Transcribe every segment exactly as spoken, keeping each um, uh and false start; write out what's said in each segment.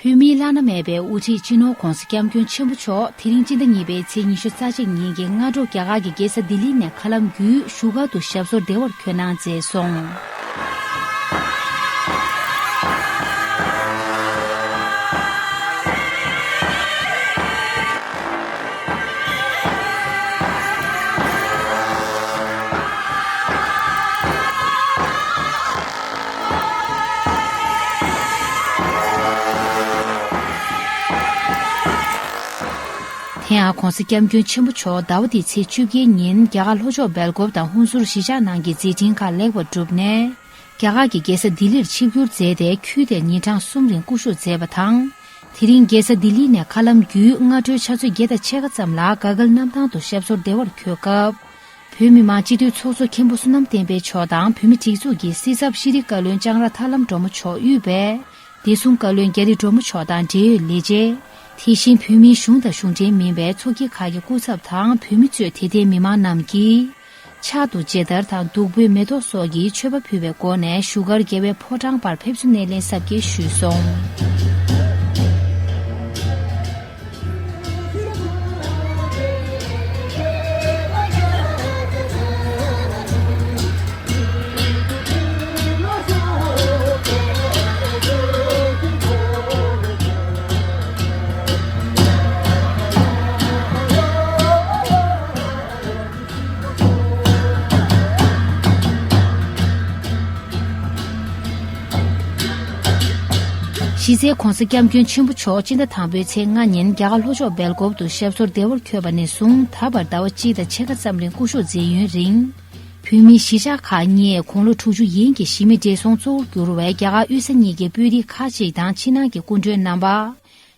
བོད་མིའི་བླ་ན་མེད་པའི་དབུ་ཁྲིད་སྤྱི་ནོར་༧གོང་ས་༧སྐྱབས་མགོན་ཆེན་པོ་མཆོག་དེ་རིང་སྤྱི་ཟླ་གཉིས་པའི་ཚེས་ཉི་ཤུ་རྩ་གཅིག་ཉིན་གྱི་སྔ་དྲོ་རྒྱ་གར་གྱི་རྒྱལ་ས་ལྡི་ལི་ནས་མཁའ་ལམ་བརྒྱུད་བཞུགས་སྒར་དུ་ཞབས་སོར་བདེ་བར་འཁོད་གནང་མཛད་སོང་། དེ་ཡང་༧གོང་ས་༧སྐྱབས་མགོན་ཆེན་པོ་མཆོག་ཟླ་བ་འདིའི་ཚེས་བཅུ་བརྒྱད་ཉིན་རྒྱ་གར་ལྷོ་ཕྱོགས་སྦེལ་ཀོབ་དང་ཧུན་སུར་གཞིས་ཆགས་ནང་གི་མཛད་འཕྲིན་ཁག་ལེགས་པར་གྲུབ་ནས། རྒྱ་གར་གྱི་རྒྱལ་ས་ལྡི་ལིར་ཆིབས་བསྒྱུར་མཛད་དེ། ཁུལ་དེར་ཉིན་གྲངས་གསུམ་རིང་སྐུ་བཞུགས་མཛད་པ་དང་། དེ་རིང་རྒྱལ་ས་ལྡི་ལི་ནས་མཁའ་ལམ་བརྒྱུད་སྔ་དྲོའི་ཆུ་ཚོད་བརྒྱད་དང་ཕྱེད་ཀ་ཙམ་ལ་ག་གལ་གནམ་ཐང་དུ་ཞབས་སོར་བདེ་བར་འཁོད་སྐབས། བོད་མི་མང་སྤྱི་འཐུས་ཚོགས་གཙོ་མཁན་པོ་བསོད་ནམས་བསྟན་འཕེལ་མཆོག་དང་བོད་མི་སྒྲིག་འཛུགས་ཀྱི་སྲིད་ཚབ་ཤེས་རིག་བཀའ་བློན་ལྕང་ར་ཐར་ལམ་སྒྲོལ་མ་མཆོག་དབུས་པའི་བདེ་སྲུང་བཀའ་བློན་རྒྱ་རི་སྒྲོལ་མ་མཆོག་དང་འབྲེལ་ཡོད་ལས་བྱེད། དེ་བཞིན་བོད་མིའི་གཞུང་དང་གཞུང་འབྲེལ་མིན་པའི་ཚོགས་སྐྱིད་ཁག་གི་སྐུ་ཚབ་དང་བོད་མི་གཙོས་དད་ལྡན་མི་མང་རྣམས་ཀྱིས། ཕྱག་ཏུ་མཇལ་དར་དང་བདུག་སྤོས་མེ་ཏོག་སོགས་ཀྱི་མཆོད་པ་ཕུལ་བའི་སྒོ་ནས་བཞུགས་སྒར་རྒྱལ་བའི་ཕོ་བྲང་བར་ཕེབས་བསུ་སྣེ་ལེན་གཟབ་རྒྱས་ཞུས་སོང་། གཞི་རྩའི་༧གོང་ས་༧སྐྱབས་མགོན་ཆེན་པོ་མཆོག་སྤྱི་ཟླ་དང་པོའི་ཚེས་ལྔ་ཉིན་རྒྱ་གར་ལྷོ་ཕྱོགས་སྦེལ་ཀོབ་ཏུ་ཞབས་སོར་བདེ་བར་འཁོད་པ་ནས་བཟུང་ད་བར་ཟླ་བ་གཅིག་དང་ཕྱེད་ཀ་ཙམ་རིང་སྐུ་བཞུགས་མཛད་ཡུན་རིང་། བོད་མིའི་གཞིས་ཆགས་ཁག་གཉིས་དགུང་ལོ་དྲུག་ཅུ་ཡན་གྱི་གཞིས་མི་བགྲེས་སོང་གཙོ་བོར་གྱུར་བའི་རྒྱ་གར་དབུས་ས་གཉིས་ཀྱི་དཔོན་རིགས་ཁག་ཅིག་དང་ཕྱི་ནང་གི་སྐུ་མགྲོན་རྣམ་པ།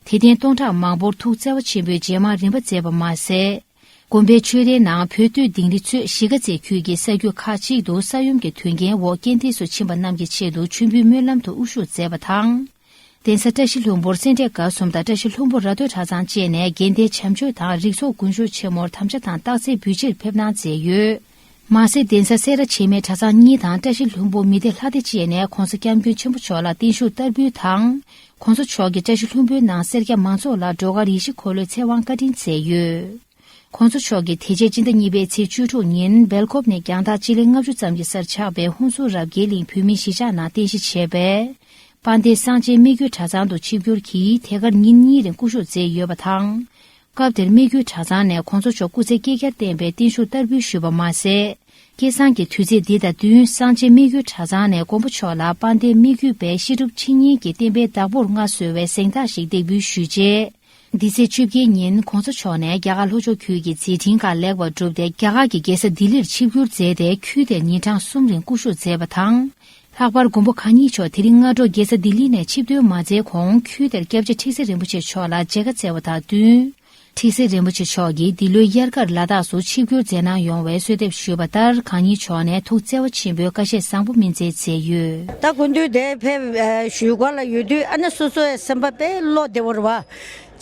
དད་ལྡན་སྟོང་ཕྲག་མང་པོར་ཐུགས་བརྩེ་བ་ཆེན་པོས་རྗེས་མར་རིམ་པ་མཛད་པ་མ་ཟད། དགོན་པའི་ཆོས་རའི་ནང་བོད་སྟོད་དིང་རི་གཙོས་གཞིས་ཀ་རྩེ་ཁུལ་གྱི་ས་རྒྱུད་ཁག་ཅིག་ཏུ་ས་ཡོམ་གྱི་དོན་རྐྱེན་འོག་རྐྱེན་འདས་སུ་ཕྱིན་པ་རྣམས་ཀྱི་ཆེད་དུ་མཆོད་འབུལ་སྨོན་ལམ་དུ་དབུ་བཞུགས་མཛད་པ་དང་། གདན་ས་བཀྲ་ཤིས་ལྷུན་པོར་སེ་འབྲས་དགའ་གསུམ་དང་བཀྲ་ཤིས་ལྷུན་པོ་ར་སྟོད་གྲྭ་ཚང་བཅས་ནས་དགེ་ལྡན་བྱམས་ཆོས་དང་རིགས་ཚོགས་དཀོན་མཆོག་ཆེན་མོར་དམ་བཅའ་དང་རྟགས་གསལ་འབུལ་ཕྱིར་ཕེབས་གནང་མཛད་ཡོད། མ་ཟད་གདན་ས་སེ་ར་བྱེས་སྨད་གྲྭ་ཚང་གཉིས་དང་བཀྲ་ཤིས་ལྷུན་པོ་མི་སྡེ་ལྷ་སྡེ་བཅས་ནས་༧གོང་ས་༧སྐྱབས་མགོན་ཆེན་པོ་མཆོག་ལ་བརྟན་བཞུགས་བསྟར་འབུལ་དང་། ༧གོང་ས་མཆོག་གིས་བཀྲ་ཤིས་ལྷུན་པོའི་ནང་སེར་སྐྱ་མང་ཚོགས་ལ་བྲོ་གར་ཡེ་ཤེས་འཁོར་ལོའི་ཚེ་དབང་བཀའ་དྲིན་སྩལ་ཡོད། ༧གོང་ས་མཆོག་གིས་དེ་རྗེས་སྤྱི་ཟླ་གཉིས་པའི་ཚེས་བཅུ་དྲུག་ཉིན་སྦེལ་ཀོབ་ནས་རྒྱང་ཐག་སྤྱི་ལེ་ལྔ་བཅུ་ཙམ་གྱི་སར་ཆགས་པའི་ཧུན་སུར་རབ་རྒྱས་གླིང་བོད་མིའི་གཞིས་ཆགས་ནང་རྟེན་གཞི་བྱས་པའི་དཔལ་ལྡན་གསང་ཆེན་སྨད་རྒྱུད་གྲྭ་ཚང་དུ་ཆིབས་བསྒྱུར་གྱིས་དེ་གར་ཉིན་གཉིས་རིང་སྐུ་བཞུགས་མཛད་ཡོད་པ་དང་། སྐབས་དེར་སྨད་རྒྱུད་གྲྭ་ཚང་ནས་༧གོང་ས་མཆོག་སྐུ་ཚེ་བསྐལ་བརྒྱར་བརྟན་པའི་བརྟན་བཞུགས་བསྟར་འབུལ་ཞུས་པ་མ་ཟད། སྐལ་བཟང་གི་དུས་ཚེས་འདི་དང་བསྟུན་གསང་ཆེན་སྨད་རྒྱུད་གྲྭ་ཚང་ནས་མགོན་པོ་མཆོག་ལ་དཔལ་ལྡན་སྨད་རྒྱུད་པའི་བཤད་སྒྲུབ་འཆད་ཉན་གྱི་བསྟན་པའི་བདག་པོར་མངའ་གསོལ་བའི་གཟེངས་རྟགས་ཤིག་འདེགས་འབུལ་ཞུས་རྗེས། འདི་ཚེས་བཅོ་བརྒྱད་ཉིན་༧གོང་ས་མཆོག་ནས་རྒྱ་གར་ལྷོ་ཕྱོགས་ཁུལ་གྱི་མཛད་འཕྲིན་ཁག་ལེགས་པར་གྲུབ་སྟེ་རྒྱ་གར་གྱི་རྒྱལ་ས་ལྡི་ལིར་ཆིབས་བསྒྱུར་མཛད་དེ་ཁུལ་དེར་ཉིན་གྲངས་གསུམ་རིང་སྐུ་བཞུགས་མཛད་པ་དང་། ལྷག་པར་མགོན་པོ་གང་ཉིད་མཆོག་དེ་རིང་སྔ་དྲོ་རྒྱལ་ས་ལྡི་ལི་ནས་ཆིབས་ཐོན་མ་མཛད་གོང་ཁུལ་དེར་སྐྱབས་རྗེ་ཁྲི་སྲིད་རིན་པོ་ཆེ་མཆོག་ལ་མཇལ་ཁ་བསྩལ་བ་དང་བསྟུན། ཁྲི་སྲིད་རིན་པོ་ཆེ་མཆོག་གིས་འདི་ལོའི་དབྱར་ཁར་ལ་དྭགས་སུ་ཆིབས་བསྒྱུར་མཛད་གནང་ཡོང་བའི་གསོལ་འདེབས་ཞུས་པ་ལྟར་གང་ཉིད་མཆོག་ནས་ཐུགས་བརྩེ་བ་ཆེན་པོས་བཀའ་བཞེས་བཟང་པོ་སྨིན་སྩལ་མཛད་ཡོད། ད་སྐུ་མདུན་དེ་ཕེབས་བཞུགས་སྒར་ལ་ཡོད་དུས་ཨ་ནི་སོ་སོའི་སེམས་པ་དཔེ་བློ་བདེ་བོ་རེད་བ།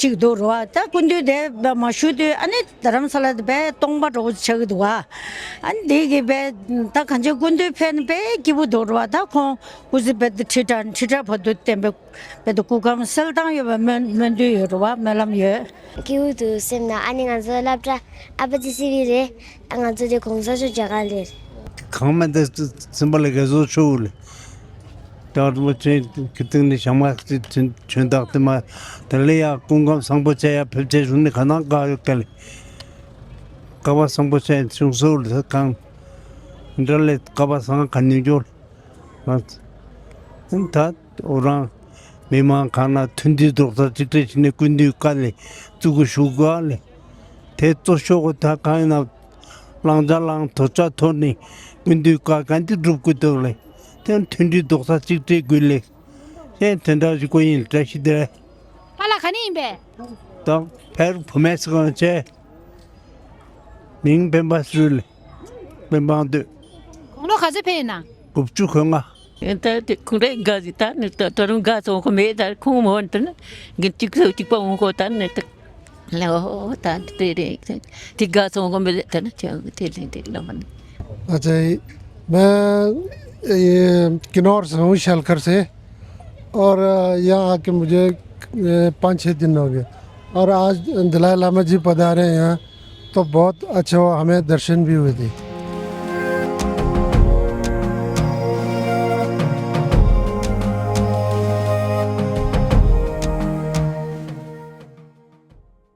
གཅིག་འདུག་རེད་བ། ད་སྐུ་མདུན་དེ་མ་བཞུགས་དུས་ཨ་ནི་རྡ་རམ་ས་ལ་དེ་དཔེ་སྟོང་པ་འདྲ་བོ་ཆགས་ཀྱི་འདུག་བ། ཨ་ནི་དེ་གི་དཔེ་ད་གང་ཅི་སྐུ་མདུན་ཕེབས་ནས་དཔེ་སྐྱིད་པོ་འདུག་རེད་བ། ད་ཁོང་སྐུ་ཚེ་དཔེ་ཁྲི་ཕྲག་ཁྲི་ཕྲག་བར་དུ་བརྟན་པའི་བོད་དུ་སྐུ་ཁམས་གསལ་ཐང་ཡོད་པའི་སྨོན་སྨོན་འདུན་ཡོད་རེད་བ། སྨོན་ལམ་ཡོད། སྐྱིད་པོ་འདུག་སེམས་ནང་། ཨ་ནི་ང་ཚོ་སློབ་གྲྭ་ཨ་ཕ་ཅི་སི་བི་རེད། ཨ་ང་ཚོ་དེ་གོང་ས་མཆོག་མཇལ་ཁ་སླེབས། གང་མ་འདི་སེམས་པ་ལ་དགའ་བསུ་ཆེ་བོ་ལས། ད་རུང་ཚེ་གི་སྟེང་ནས་ཞག་མ་ཚེ་བྱོན་བདག་དེ་མ་དེ་ལས་ཡ་སྐུ་ཁམས་བཟང་པོ་བྱས་ཡ་ཕེབས་བྱས་བཞུགས་ནས་ག་ནང་དགའ་ཡོད་ག་ལས། སྐལ་བ་བཟང་པོ་བྱས་བྱུང་སོ་ལས་གང་འདྲ་ལས་སྐལ་བ་བཟང་ག་ནས་འབྱོར། ད་འོ་རང་མི་མང་གང་ན་མཐུན་སྒྲིལ་རྡོག་རྩ་གཅིག་སྒྲིལ་བྱས་ནས་སྐུ་མདུན་བཀའ་ལས་བཙུགས་དགོས་ཞུ་དགོས་ལས། དེ་གཙོ་ཤོག་གི་ད་གང་ཡིན་ན་བླང་བྱ་བླང་དོར་བྱ་དོར་ནས་སྐུ་མདུན་བཀའ་གང་འདི་སྒྲུབ་དགོས་འདུག་ལས། དེ་མཐུན་སྒྲིལ་རྡོག་རྩ་གཅིག་སྒྲིལ་དགོས་ལས། དེ་དེ་འདྲ་ཞིག་དགོས་ཡིན་བཀྲ་ཤིས་བདེ་ལེགས། པཱ་ལགས་ག་ནས་ཡིན་པས། ད་ཕེར་བུ་མེད་སི་གང་བྱས། མིང་སྤེན་པ་སུ་ལས། སྤེན་པ་འདུས། དགུང་ལོ་ག་ཚོད་ཕེབས་ཡིན་ན། དགུ་བཅུ་གོ་ལྔ། ད་དེ་ཁོང་རེ་དགའ་ཟིག་ད་ནི་ད་ད་རུང་དགའ་སོང་ཁོ་མེད་ད་ཁོང་མོ་ད་ནི་གི་གཅིག་སོ་གཅིག་པ་འོང་ཁོ་ད་ནི་ད་ལོ་ད་དེ་རེད་དེ་དགའ་སོང་ཁོ་མེད་ད་ནི་དེ་དེ་ལེན་དེ་ལ་མ་ནི། अच्छा जी, मैं ये किन्नौर से हूँ, शैलकर से। और यहाँ आके मुझे अ, पाँच छः दिन हो गए। और आज दलाई लामा जी पधारे हैं यहाँ, तो बहुत अच्छा हुआ, हमें दर्शन भी हुए थे।